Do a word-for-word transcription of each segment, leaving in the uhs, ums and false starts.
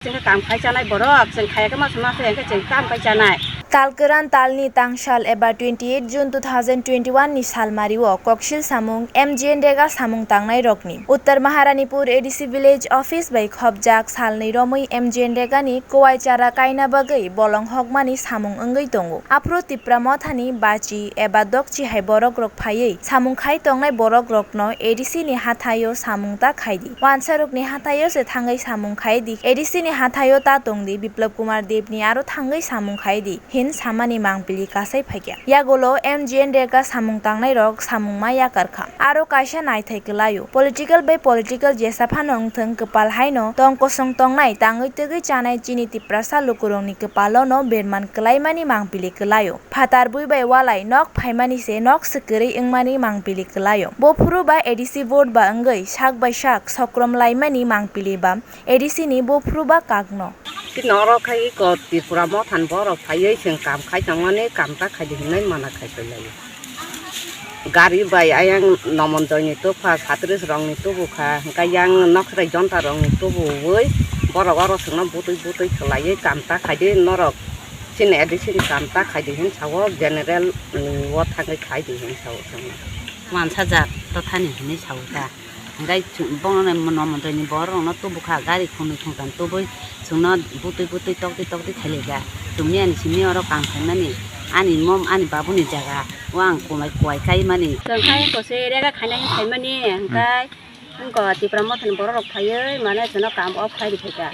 Chwng khe kam khai chanai borok, chwng khaya khe ma suma se, hwnkhe chwng kam khai chanai. Talkwran talni tangsal eba twenty eight June two thousand twenty one ni salmario koksil samung M G N Rega samung tangnai rokni Uttar Maharanipur A D C village office bai khopjak salnwi romwi M G N Rega ni kuwai chara kaina bagwi bolong hokmani samung wngwi tongo. Aphuru Tipra Mothani bachi eba dokchi hai borok rok phaiwi samung khai tongnai borok rokno A D C ni hathaio samung ta khai di. Wansarokni hathaio se thangwi samung khai di. A D C ni hathaio ta tong di, Biplab Kumar Deb ni aro thangwi samung khai di, hin samani mangpili kasai phaikha. Yagulo M G N Rega samung tangnai rok samung ma yakar kha. Aro kaisa naithai kwlaio. Political bai political jesa phano wngthwng, kwpal haino tong kosong tongnai, tangwi twgwi chanai chini Tiprasa lukurokni kwpalono berman kwlaimani mangpili kwlaio. Phatar bui bai walai nok phaimani se nok se kwrwi wngmani mangpili kwlaio. Bophuru ba A D C vote ba wngwi sak bai sak sokrom laimani mangpili ba A D C ni bophuru ba kakno. Chini oro khai iko Tripura Motha ni borok phaiwi chwng kam khai tongmani, kam ta khai di hinwi mana khai pailaio. Gari bai ayang Nomondoini tubukha, Satris rokni tubukha, hwnkhe yang Nokhrai Jonta rokni tubuwi borok oro chwngno butwi butwi khwlaiwi kam ta khai di norok. Chini A D C ni kam ta khai di hin sao, general ni o thangwi khai di hin sao chwngno. Wansa jat to thani hinwi sao ta. Hwnkhe chwng bono no Nomondoini borok rokno tubukha, gari khungnwi khungtam tubui chwngno butwi butwi tokti tokti khailaikha. Chwng miyani simi oro kam khaimani, ani mom ani babuni jaga o ang kuwai kuwai kaimani. Chwng khe kose rega khaina hin khaimani, hwnkhe wngkha Tipra Mothani borok rok phaiwi mane chwngno kam off khai rwphaikha.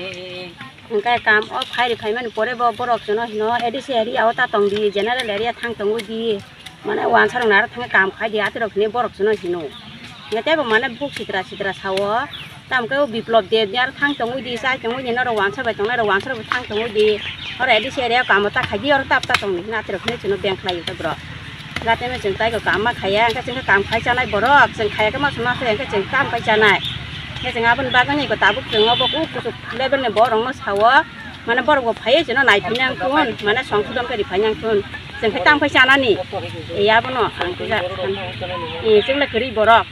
Hwnkhe kam off khai rwphaimani pore bo borok chwngno hino A D C area o ta tongdi, general area thang tongwi di. Mane wansa rok naro thangwi kam khai di, atwi rok hinwi borok chwngno hino. Hwnkhe teibo mane buk sitra sitra sao. Tamo khe o Biplop Deb ni aro thang tongwi di, chai tongwi di, norok wansa bai tongnai rok wansa rok bai thang tongwi di. Oro A D C area o kamo ta khai di, oro tap ta tongdi hwnwi atwi rok hinwi chwngno beng khlai o borok. Gateme chwng taibo kam ma khaiya, hwnkhe chwng khe kam khai chanai borok, chwng khaiya khe ma suma se, hwnkhe chwng kam khai chanai. Hwnkhe chwng aboni bagwi ni tabuk chwng obo kuk kuchuk level ni borok no sao. Mane borok bo phaiwi chwngno naiphai nang thun, mane songsodon khe rwphai nang thun. Chwng khe tamo khe chanani. E, abono ang khe ja-, e, chwng le kwrwi borok.